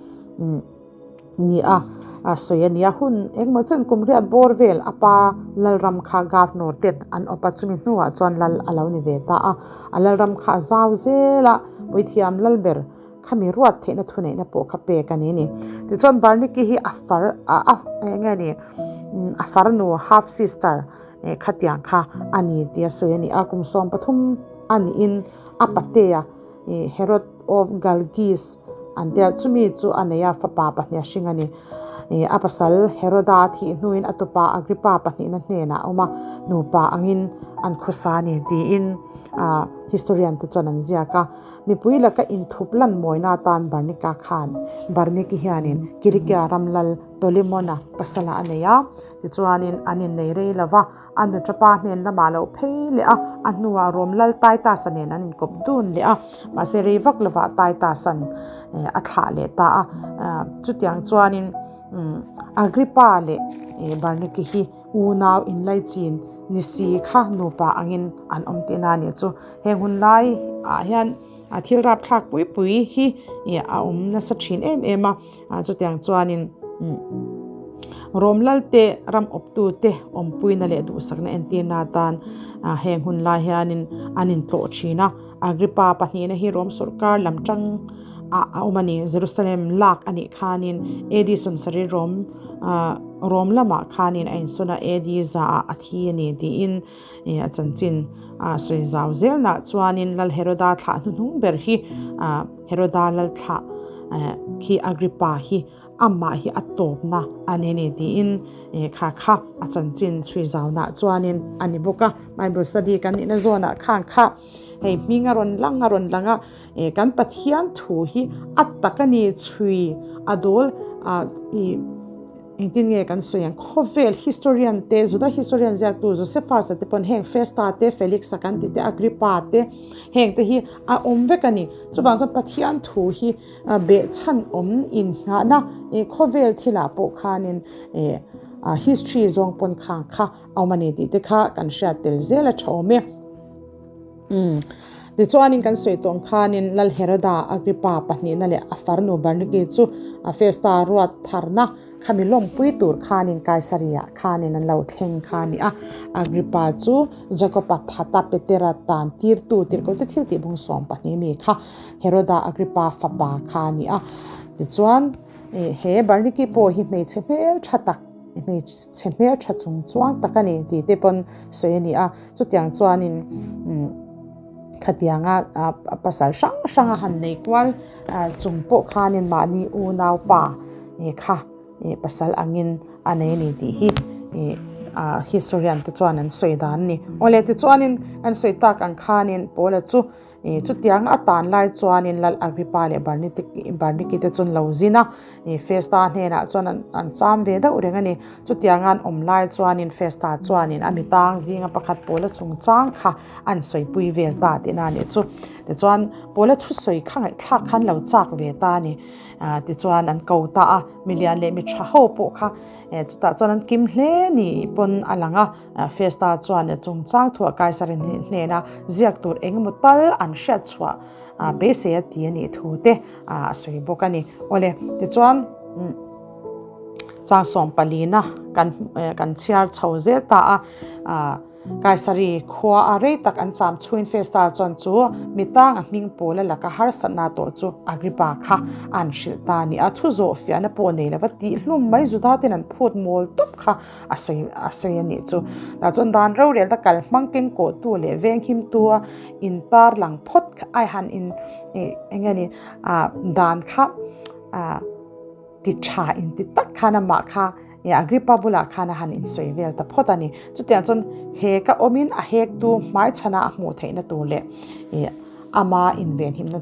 Ni a, a sawi a ni a, hun engmaw chen kum riat bawr vel a pa Lalram kha Governor ten an awp a, chumi hnuah chuan Lal a lo ni ve ta a, a Lalram kha a zau zel a, Puithiam Lalber khami ruat theihna thuneihna pawh kha pek a ni ni. Tichuan Barniki hi a far a eng nge ni a farnu half sister khatiang kha a ni tia sawi a ni a, kum 13 a niin a patea Herod of Galgis an tia, chumi chu a nei a, fapa pahnih a hring a ni. A pasal Heroda a thih hnuin a tupa Agrippa pahnihna hnenah a awm a, nupa angin an khawsa a ni tiin historian te chuan an ziak a. Mipui laka inthup lan mawina atan Barnika khan Barniki hianin Kilikia ram lal Tolimona pasala a nei a, tichuanin an innei rei lo va. A nuṭapa hnen lamah lo phei leh a, a hnuah Rom lal Titus-a nen an inkawp dun leh a, mahse rei vak lovah Titus-a'n a thlah leh ta a. Chutiang chuanin Agrippa leh Bernike hi unau inlaichin ni si kha nupa angin an awm tihna a nih chu. Heng hun lai ah hian thil rapthlak pui pui hi a awm nasa thin em em a, chutiang chuanin Rom lalte ram awptute awmpuina leh duhsakna entirna atan heng hun lai hianin an intlawh thin a. Agrippa pahnihna hi Rom sawrkar lam tang ah a awm a ni. Jerusalem lak a nih khanin AD 70 Rom Rom lamah khanin a insawn a, AD 100 ah a thi a ni tiin a chanchin a sawi zau zelnah chuanin Lal Heroda thlah hnuhnung ber hi Heroda lal thlah khi Agrippa hi amah hi a tawpna a ni ni tiin kha kha a chanchin chhui zaunah chuanin a ni bawk a. Bible study kan nihna zawnah khan kha hei hming a rawn lang a rawn lang a, kan Pathian thu hi a tak a ni chhui a dawl ah ih Engtin nge kan sawi ang? Khawvel historian te, Juda historian ziaktu Josephus-a te pawn heng Festa te, Felix-a kan tih te, Agrippa te, heng te hi a awm vek a ni. Chuvang chuan Pathian thu hi behchhan awm innghahna khawvel thilah pawh khanin history zawng pawn khang kha a awm a ni tih te kha kan hriat tel zel a tha awm e. Tichuanin kan sawi tawh ang khanin Lal Heroda Agrippa pahnihna leh a farnu Bernike chu Festa ruat tharna khami lawmpui tur khanin Kaisaria khanin an lo thleng kha a ni a. Agrippa chu Jakoba thata Petera tan tirtu tirhkohte thil tih bung 12 mi kha Heroda Agrippa fapa kha a ni a. Tichuan he Bernike pawh hi hmeichhe hmeltha tak, hmeichhe hmeltha chung chuang tak a ni tih te pawn sawi a ni a. Chutiang chuanin khatianga pasal hrang hranga han nei kual chung pawh khanin mahni unaupa kha pasal angin a nei a ni tih hi historian te chuan an sawi dan a ni. Awle tichuanin an sawi tak ang khanin Paula chu Chutiang a tan lai chuanin Lal Agrippa leh Bernike te chu an lo zin a, Festa hnenah chuan an cham ve deuh reng a ni. Chutianga an awm lai chuanin Festa chuanin a mitang zinga pakhat Paula chungchang kha an sawipui vel ta tihna a nih chu. Tichuan Paula thusawi kha ngaihthlak kha an lo chak ve ta a ni. Tichuan an ko ta a, milian leh mi tha ho pawh kha chutah chuan an kim hle ni pawn a lang a. Festa chuan chungchang thuah Kaisari hnena ziak tur engemaw tal an hriat chhuah beisei a ti a nih thu te a sawi bawk a ni. Awle, tichuan chang 14na kan chhiar chho zel ta a, Kaisari khua a rei tak an cham chhuin Festa chuan chu mitang a hming pawl a laka harsatna tawh chu Agrippa kha an hrilh ta a ni a, thu zawh fiahna pawh nei lova tihhlum mai Juda ten an phut mawl tawp kha a sawi a sawi a nih chu. Tah chuan dan rorelna kal hmang keng kawhtu leh veng himtua intar lang phawt kha ai han in ih eng nge ni ah dan kha ah ti tha in ti tak khan amah kha ih Agrippa bulah khan a han insawi vel ta phawt a ni. Chutiang chuan he ka awmin a hektu hmaichhana a hmuh theihna tur leh ih ama invenhimna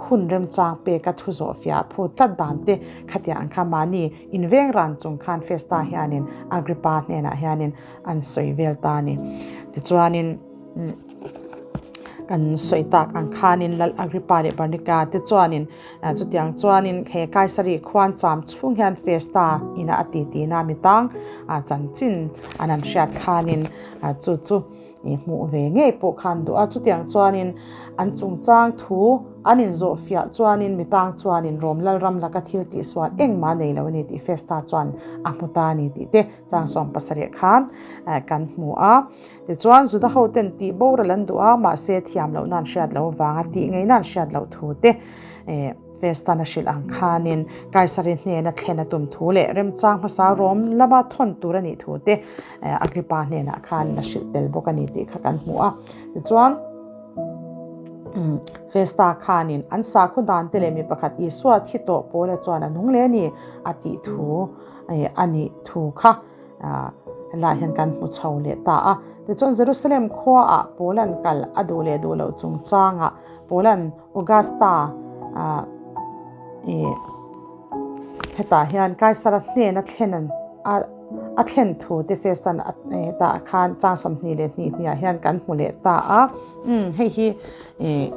hun remchang peka thu zawh fiah phut tlat dan te khatiang ang kha mahni Inveng ran chung khan Festa hianin Agrippa hnenah hianin an sawi vel ta a ni. Tichuanin kan sawi tak ang khanin Lal Agrippa leh Bernika te chuanin chutiang chuanin he Kaisari khuan cham chhung hian Festa ina a ti tina mitang chanchin an an hriat khanin chu chu I hmuh ve ngei pawh khan duh a, chutiang chuanin an chungchang thu an inzawh fiah chuanin mitang chuanin Rom Lalram laka thil tihsual engmah nei lo a ni tih Festa chuan a hmu ta a ni tih te chang 70 khan kan hmu a. Tichuan Juda hoten tih boral an duh a, mahse thiam lohna an hriat loh avanga tih ngeina an hriat loh thu te Festan a hrilh ang khanin Kaisari hnena thlen a tum thu leh remchang hmasa Rom lama thawn tur a nih thu te Agrippa hnenah khan a hrilh tel bawk a ni tih kha kan hmu a. Tichuan, Festa khanin an sakhaw dan te leh mi pakhat Isua thi tawh Paula chuan a nung leh a ni a tih thu a nih thu kha helaiah hian kan hmu chho leh ta a. Tichuan, Jerusalem khuaah Paula'n kal a duh leh duh loh chungchangah Paula'n Augusta ih hetah hian Kaisara hnena thlen an a a thlen thu te Festan a hetah khan chang 22 hniah hian kan hmu leh ta a umm hei hi ih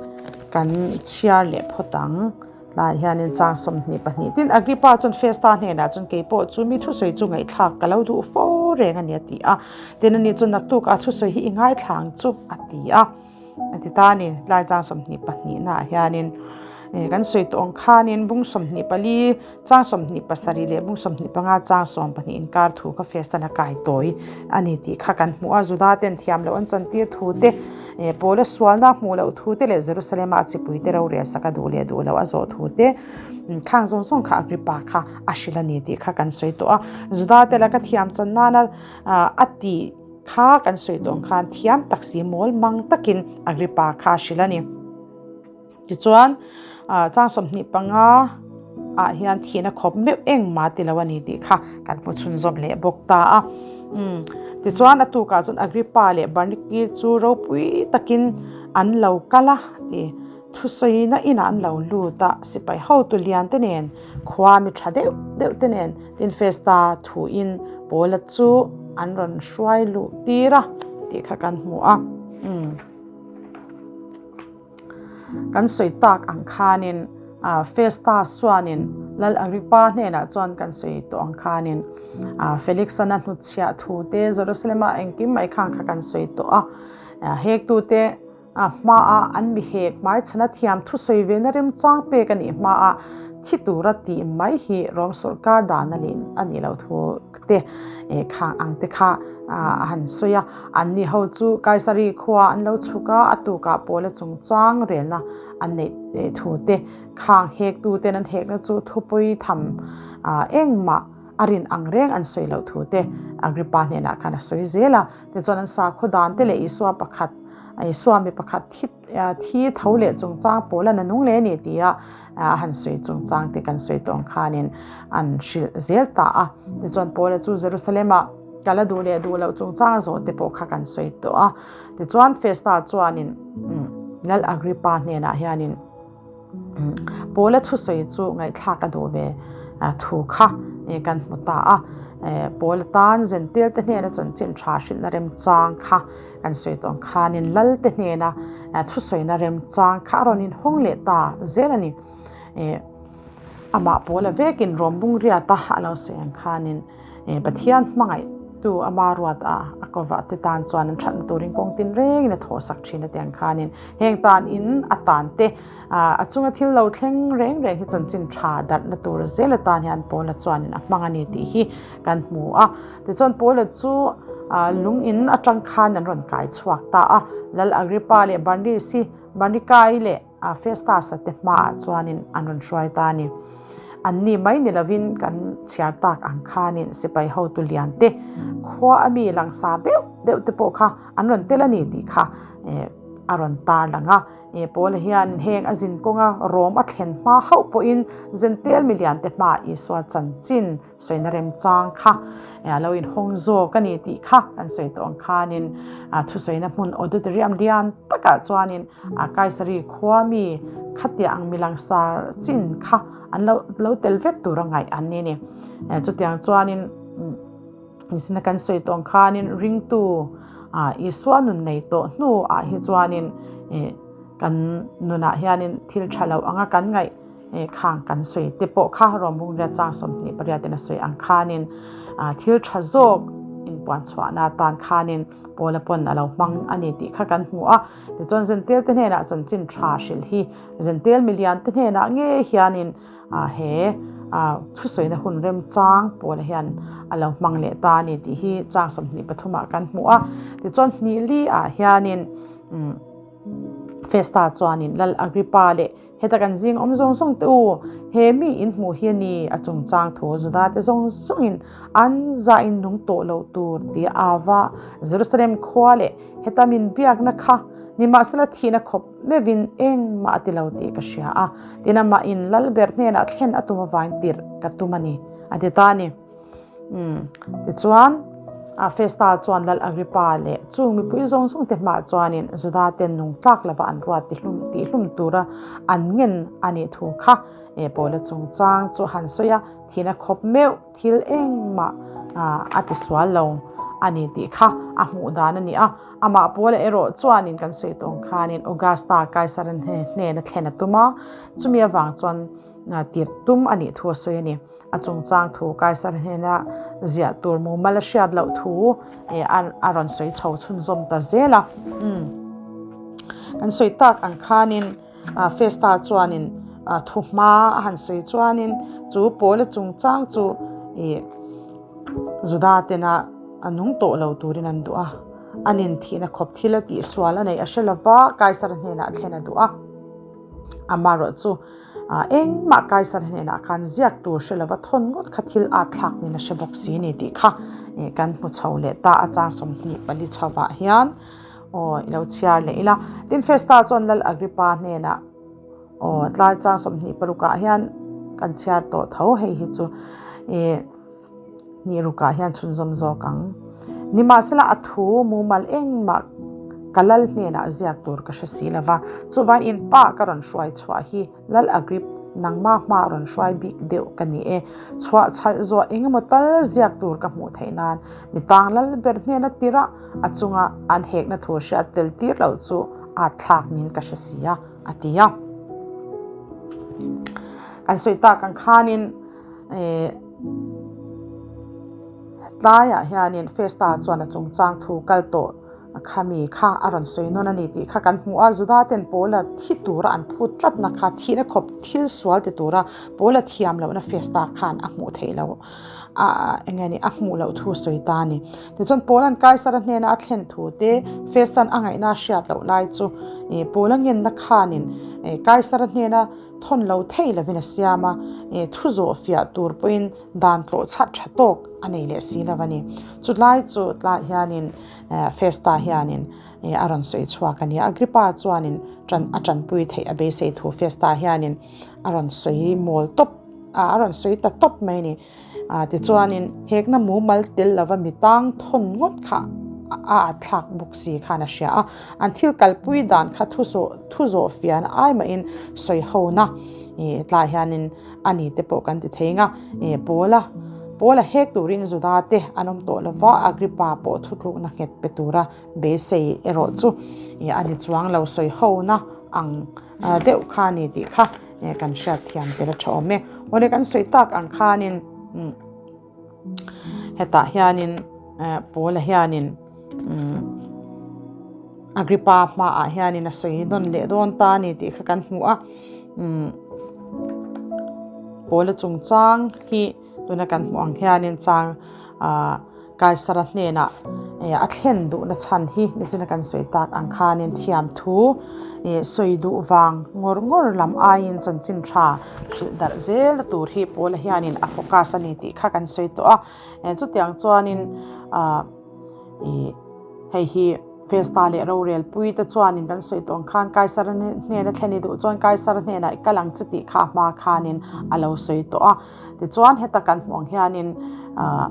kan chhiar leh phawt ang tlaiah hianin chang 22 tin Agrippa chuan Festa hnenah chuan keipawh chu mi thusawi chu ngaihthlak ka lo duh fo. reng a ni a ti a. Tin ani chu naktuk ah thusawi hi i ngaithla ang chu a ti a. A ti ta a ni. Tlai chang 22 naah hianin kan sawi tawh ang khanin bung 24 chang 27 leh bung 25 chang 12 inkar thu kha Festan a kai tawi a ni tih kha kan hmuh a. Juda ten thiam loh an chantir thu te, Paula sualna hmuh loh thu te leh Jerusalema a chipui te rorel sak a duh leh duh loh a zawh thu te khang zawng zawng kha Agrippa kha a hrilh a ni tih kha kan sawi tawh a. Juda te laka thiam chan nana a tih kha kan sawi tawh ang khan thiam tak si mawl mang takin Agrippa kha a hrilh a ni. Tichuan, chang 25 ah hian thihna khawp meuh engmah ti lo a ni tih kha kan hmu chhunzawm leh bawk ta a. Tichuan, a tukah chuan Agrippa leh Bernike chu ropui takin an lo kal a ti. Thusawina inah an lo lut a, sipai hotu lian te nen, khua mi tha deuh deuh te nen tin Festa thuin Paula chu an rawn hruai luh tir a tih kha kan hmu a. Kan sawi tak ang khanin Festus chuanin Lal Agrippa hnenah chuan kan sawi tawh ang khanin Felix-an a hnutchhiah thu te Jerusalem-a engkim mai khang kha kan sawi tawh a. Hektute hmaah an mi hek hmaichhana thiam thusawi vena remchang pek a nih hmaah thi tura tih mai hi Rom sawrkar dan a nih loh thu te khang ang te kha a han sawi a. Anni ho chu Kaisari khua an lo chhuk a, a tukah Paula chungchang relna an neih thu te khang hektu ten an hekna chu thupui tham engmah a rin ang reng an sawi loh thu te Agrippa hnenah khan a sawi zel a. Tichuan an sakhaw dan te leh Isua pakhat Isua mi pakhat thi thi tho leh chungchang Paula'n a nung leh a ni tia a han sawi chungchang te kan sawi tawh ang khanin an hrilh zel ta a. Tichuan Paula chu Jerusalem-ah kal a duh leh duh loh chungchang a zawh te pawh kha kan sawi tawh a. Tichuan Festa chuanin Lal Agrippa hnenah hianin Paula thusawi chu ngaihthlak a duh ve thu kha kan hmu ta a. Paula tan Zentil te hnena chanchin tha hrilhna remchang kha kan sawi tawh ang khanin Lal te hnena thusawina remchang kha a rawn inhawng leh ta zel a ni. Amah Paula vekin Rom bungriata a lo sawi ang khanin Pathian hmangaihtu ama ruat a a kovah te tan chuan an thatna turin kawng tin rengin a thawhsak thin a tiang khanin heng tan in a tan te a chunga thil lo thleng reng reng hi chanchin tha darhna tur zel atan hian Paula chuanin a hmang a ni tih hi kan hmu a. Tichuan Paula chu lung in atang khan an rawn kai chhuak ta a, Lal Agrippa leh Barnisi, Barnikai leh Festus-a te hmaah chuanin an rawn hruai ta a ni. Anni mai ni lovin kan chhiar tak ang khanin sipai hotu lian te, khua a mi langsar deuh deuh te pawh kha an rawn tel a ni tih kha a rawn tar lang a. Paula hian heng a zin kawnga Rom a thlen hma hauh pawhin Zentel milian te hmaah Isua chanchin Sawina remchang kha a lo inhawng zawk a ni tih kha kan sawi tawh ang khanin thusawina hmun auditorium lian takah chuanin Kaisari khua mi khatiang ang mi langsar chin kha an lo lo tel vek tur a ngaih an ni a ni. Chutiang chuanin nisina kan sawi tawh ang khanin ringtu Isua nun nei tawh hnuah hi chuanin kan nunah hianin thil tha lo anga kan ngaih Khang kan sawi te pawh kha Rawmbungria chang 28 in a sawi ang khanin thil tha zawk inpuan chhuahna atan khanin Paula pawn a lo hmang a ni tih kha kan hmu a. Tichuan Zentel te hnenah chanchin tha hrilh hi Zentel milian te hnenah nge hianin he thusawina hun remchang Paula hian a lo hmang leh ta a ni tih hi chang 23 ah kan hmu a. Tichuan hnih li ah hianin Festa chuanin Lal Agrippa leh Heta kan zing awm zawng zawng te u, he mi in hmuh hi a ni, a chungchang thu Juda te zawng zawngin an zah in nung tawh loh tur tia ava Jerusalem khua leh heta min biakna kha nimahsela thihna khawp meuhin engmah a ti lo tih ka hria a, tin amah in Lalber hnenah thlen a tum avangin tirh ka tum a ni, a ti ta a ni. Umm, tichuan, Festa chuan Lal Agrippa leh chung mipui zawng zawng te hmaah chuanin Juda ten nung tlak lova an ruat tihlum tihlum tura an ngen a nih thu kha Paula chungchang chu han sawi a, thihna khawp meuh thil engmah a tisual lo a ni tih kha a hmuh dan a ni a. Amah Paula erawh chuanin kan sawi tawng khanin Augusta Kaisara hnena thlen a tum a, chumi avang chuan tirh tum a nih thu a sawi a ni. A chungchang thu Kaisar hnena ziah tur mumal a hriat loh thu a rawn sawi chho chhunzawm ta zel a. Kan sawi tak ang khanin Festa chuanin thu hma a han sawi chuanin chu Paula chungchang chu Juda tena a nung tawh lo turin an duh a. A nin thihna khawp thil a tihsual a neih a hre lova Kaisar hnenah thlen a duh a. Amaherawh chu engmah Kaisar hnenah khan ziak tur hre lova thawn ngawt kha thil at thlak niin a hre bawk si ni tih kha kan hmu chho leh ta a chang 24 chhovah hian aw i lo chhiar leh ila. Tin Festa chuan Lal Agrippa hnenah aw tlai chang 26 ah hian kan chhiar tawh tho hei hi chu ih Ni rukah hian chhunzawm zawk ang. Nimahsela a thu mumal engmah ka lal hnenah ziak tur ka hre si lo va, chuvain in pa ka rawn hruai chhuah hi Lal Agrip nangma hma rawn hruai bik deuh ka ni e. Chhuah chhalh zuah engemaw tal ziak tur ka hmuh theih nan mi tang lal ber hnena tirah a chunga an hekna thu hriat tel tir loh chu at thlak niin ka hre si a, a ti a. Kan sawi tak ang khanin. Tlaiah hianin Festa chuan a chungchang thu kal tawh khami kha a rawn sawi nawn a ni tih kha kan hmu a, Juda ten Paula thi tura an phut tlatna kha thihna khawp thil sual ti tura Paula thiam lohna Festa khan a hmuh theih loh a eng nge ni a hmuh loh thu sawi ta a ni. Tichuan Paula'n Kaisara hnena a thlen thu te Festa'n a ngaihna a hriat loh lai chu Paula ngenna khanin Kaisara hnena Thawn lo thei lovin a siam a, thu zawh fiah tur pawhin dan tlawh chhat tha tawk a nei leh si lo a ni. Chutlai chu tlai hianin Festa hianin a rawn sawi chhuak a ni. Agrippa chuanin ṭan a ṭanpui theih a beisei thu Festa hianin a rawn sawi mawl tawp a, a rawn sawi ta tawp mai a ni. Tichuanin hekna mumal tel lova mi tang thawn ngawt kha a at thlak bawk si khan a hria a, an thil kalpui dan kha thu zawh fian ai mahin sawi hona tlai hianin a ni te pawh kan ti thei nga. Paula Paula hek turin Juda te an awm tawh lova, Agrippa pawh thutlukna nghet pe tura beisei erawh chu a ni chuang lo sawi hona ang deuh kha a ni tih kha kan hriat thiam tel a tha awm e. Awle kan sawi tak ang khanin hetah hianin Paula hianin Agrippa hmaah hianin a sawi nawn leh dawn ta a ni tih kha kan hmu a. Paula chungchang hi Tuna kan hmuh ang hianin chang Kaisara hnenah a thlen duhna chhan hi nichina kan sawi tak ang khanin thiamthu sawi duh vang ngawr ngawr lam aiin chanchin tha hrilh darh zelna tur hi Paula hianin a focus a ni tih kha kan sawi tawh a. Chutiang chuanin hei hi Festa leh rorelpui te chuanin kan sawi tawh ang khan Kaisara hnena thlen i duh chuan Kaisara hnenah i kal ang che tih kha a hma khanin a lo sawi tawh a. Tichuan heta kan hmuh ang hianin ah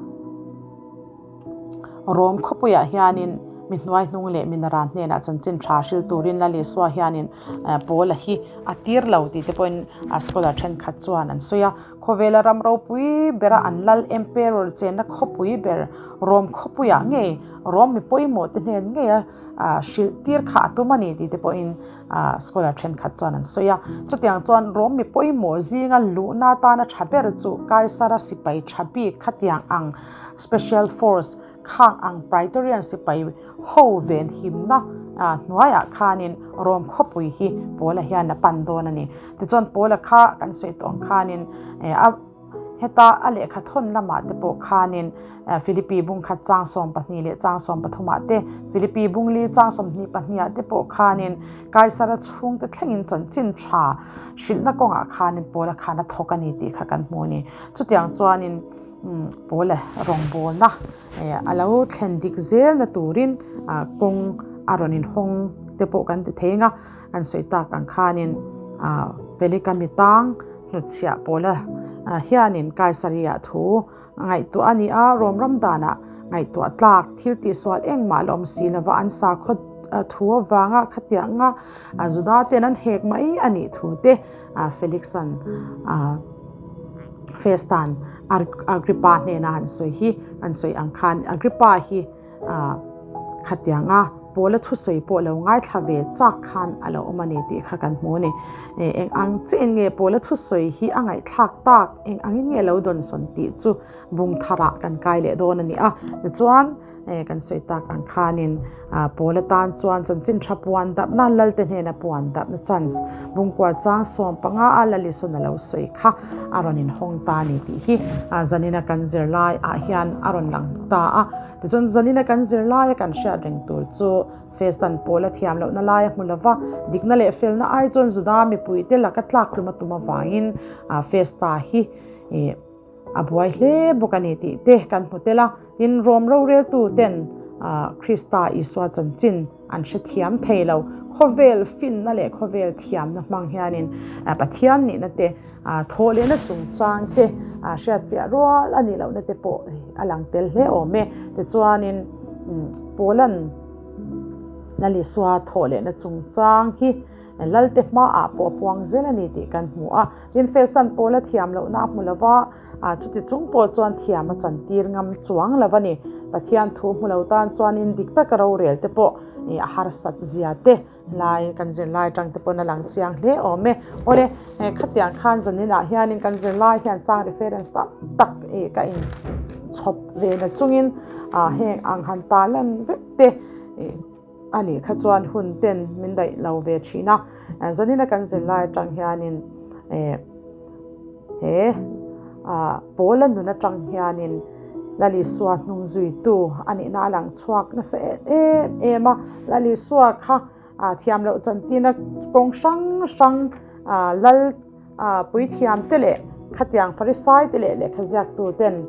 Rom khawpuiah hianin mi hnuai hnung leh mi naran hnenah chanchin tha hril turin Lal Isua hianin Paula hi a tir lo tih te pawhin scholar thenkhat chuan an sawi a. Khawvela ram ropui bera an lal emperor chenna khawpui ber Rom khawpuiah ngei Rom mi pawimawh te hnen ngeia hrilh tir kha a tum a ni tih te pawhin Scholar thenkhat chuan an sawi a. Chutiang chuan Rom mi pawimawh zinga luhna atana tha ber chu Kaisara sipai tha bik khatiang ang Special Force khang ang Praetorian sipai ho ven himna hnuaiah khanin Rom khawpui hi Paula hian a pan dawn a ni. Tichuan Paula kha kan sawi tawh ang khanin a. Heta a lehkha thawn lamah te pawh khanin Philippi bung khat chang 12 leh chang 13 ah te, Philippi bung li chang 22 ah te pawh khanin Kaisara chhungte thlengin chanchin tha hrilhna kawngah khanin Paula khan a thawk a ni tih kha kan hmu a ni. Chutiang chuanin Paula rawngbawlna a lo thlen dik zelna turin kawng a rawn inhawng te pawh kan ti thei ang a, an sawi tak ang khanin Felika mitang Hnutchhiah Paula hianin Kaisaria thu ngaihtuah a ni a, Rom ram danah ngaihtuah tlak thil tihsual engmah la awm si lova an sakhaw thu avanga khatianga Juda ten an hek mai a nih thu te Felix-a'n Festa'n Agrippa hnena han sawi hi an sawi ang khan Agrippa hi khatianga. Paula thusawi pawh lo ngaithla ve chak khan a lo awm a ni tih kha kan hmu a ni. Eng ang chiahin nge Paula thusawi hi a ngaihthlak tak, eng angin nge lo dawnsawn tih chu bung tharah kan kai leh dawn a ni a. Tichuan, kan sawi tak ang khanin Paula tan chuan chanchin tha puan darhna, Lalte hnena puan darhna chance bungkua chang 15 a Lalisawn a lo sawi kha a rawn inhawng ta a ni tih hi zanina kan zirlai ah hian a rawn lang ta a. Tichuan zanina kan zirlaia kan hriat reng tur chu Festan Paula thiam lohna lai a hmu lova, dikna leh felna ai chuan Juda mipuite laka tlak tlum a tum avangin Festa hi a buai hle bawk a ni tih te kan hmu tel a. Tin, Rom roreltu ten Krista Isua chanchin an hrethiam thei lo. Khawvel finna leh khawvel thiamna hmang hianin Pathian nihna te, thawh lehna chungchang te hriatfiah rual a nih lohna te pawh a lang tel hle awm e. Tichuanin Paula'n Lal Isua thawh lehna chungchang hi Lalte hmaah pawh a puang zel a ni tih kan hmu a. Tin, Fesan Paula thiam lohna a hmu lo va, chuti chung pawh chuan thiam a chantir ngam chuang lo a ni. Pathian thu hmu lo tan chuanin dik taka rorel te pawh a harsat zia te lai kan zirlai atang te pawn a lang chiang hle awm e. Awle, khatiang khan zaninah hianin kan zirlai hian chang reference tam tak ka inchhawp ve na chungin heng ang han tarlan vek te A nih kha chuan hun ten min daih lo ve thin a, zanina kan zirlai atang hianin he Paula nun atang hianin Lal Isua hnung zuitu a nihna a lang chhuak nasa em em a, Lal Isua kha thiam loh chantina kawng hrang hrang Lal puithiam te leh khatiang Farisai te leh lehkha ziaktu ten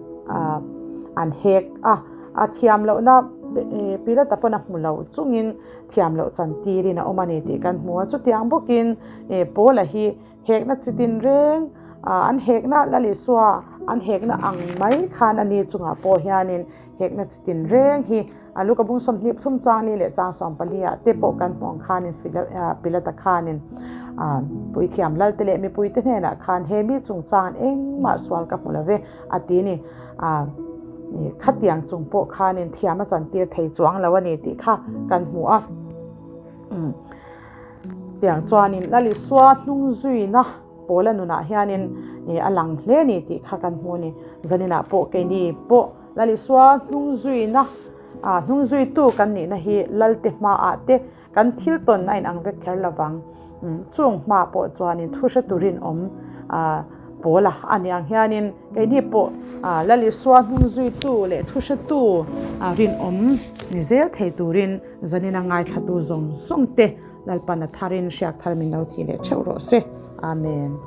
an hek a, a thiam lohna Pilata pawn a hmu lo chungin thiam loh chan tirin a awm a ni tih kan hmu a, chutiang bawkin Paula hi hekna chi tin reng an hekna Lal Isua an hekna ang mai khan a ni chungah pawh hianin hekna chi tin reng hi a lu ka bung 23 chang li leh chang 14 ah te pawh kan hmuh ang khanin Pilata khanin puithiam Lalte leh mipuite hnenah khan he mi chungchang engmah sual ka hmu lo ve a ti ni. Khatiang chung pawh khanin thiam a chantir thei chuang lo a ni tih kha kan hmu a. Tiang chuanin Lal Isua hnung zuina Paula nunah hianin a lang hle ni tih kha kan hmu a ni. Zaninah pawh keini pawh Lal Isua hnung zuina, hnung zuitu kan nihna hi Lalte hmaah te kan thil tawn a inang vek kher lovang. Chung hma pawh chuanin thu hre turin awm Paula a ni ang hianin keini pawh Lal Isua hnung zuitu leh thu hretu rinawm ni zel thei turin zanina ngaithlatu zawng zawng te Lalpan a tharin hriak thar min lo thih leh theuh rawh se. Amen.